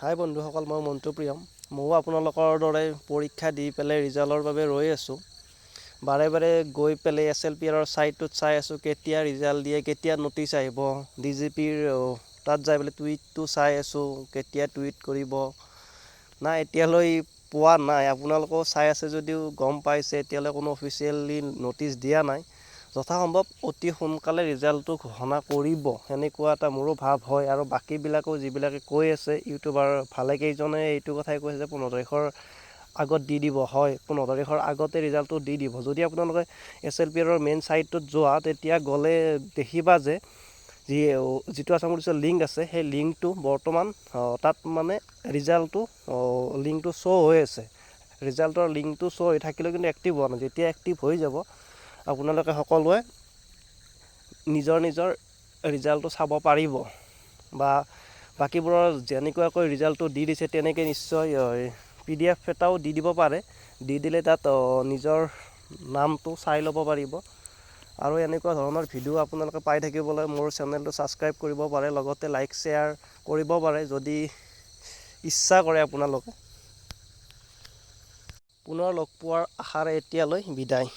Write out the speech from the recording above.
হাই বন্ধুসকল, মই মণ্টু প্ৰিয়ম। ময়ো আপোনালোকৰ দৰে পৰীক্ষা দি পেলাই ৰিজাল্টৰ বাবে ৰৈ আছোঁ। বাৰে বাৰে গৈ পেলাই এছএলপিআৰৰ ছাইটটোত চাই আছোঁ, কেতিয়া ৰিজাল্ট দিয়ে, কেতিয়া ন'টিচ আহিব। ডিজিপিৰ তাত যাই পেলাই টুইটটো চাই আছোঁ, কেতিয়া টুইট কৰিব। নাই, এতিয়ালৈ পোৱা নাই। আপোনালোকেও চাই আছে যদিও গম পাইছে, এতিয়ালৈ কোনো অফিচিয়েলি ন'টিচ দিয়া নাই। যথাসম্ভৱ অতি সোনকালে ৰিজাল্টটো ঘোষণা কৰিব, সেনেকুৱা এটা মোৰো ভাৱ হয়। আৰু বাকীবিলাকেও যিবিলাকে কৈ আছে, ইউটিউবাৰ ভালেকেইজনে এইটো কথাই কৈছে যে 15 তাৰিখৰ আগত দি দিব। হয়, 15 তাৰিখৰ আগতে ৰিজাল্টটো দি দিব। যদি আপোনালোকে এছএলপিআৰৰ মেইন ছাইটটোত যোৱা, তেতিয়া গ'লে দেখিবা যে যিটো আছাম পুলিচৰ লিংক আছে, সেই লিংকটো বৰ্তমান তাত মানে ৰিজাল্টটো লিংকটো শ্ব' হৈ আছে। ৰিজাল্টৰ লিংকটো শ্ব' হৈ থাকিলেও কিন্তু এক্টিভ হোৱা নাই। যেতিয়া এক্টিভ হৈ যাব, আপোনালোকে সকলোৱে নিজৰ নিজৰ ৰিজাল্টটো চাব পাৰিব বা বাকীবোৰৰ যেনেকুৱাকৈ ৰিজাল্টটো দি দিছে, তেনেকৈ নিশ্চয় পিডিএফ এটাও দি দিব পাৰে। দি দিলে তাত নিজৰ নামটো চাই ল'ব পাৰিব। আৰু এনেকুৱা ধৰণৰ ভিডিঅ' আপোনালোকে পাই থাকিবলৈ মোৰ চেনেলটো ছাবস্ক্ৰাইব কৰিব পাৰে, লগতে লাইক, শ্বেয়াৰ কৰিব পাৰে যদি ইচ্ছা কৰে আপোনালোকে। পুনৰ লগ পোৱাৰ আশাৰে এতিয়ালৈ বিদায়।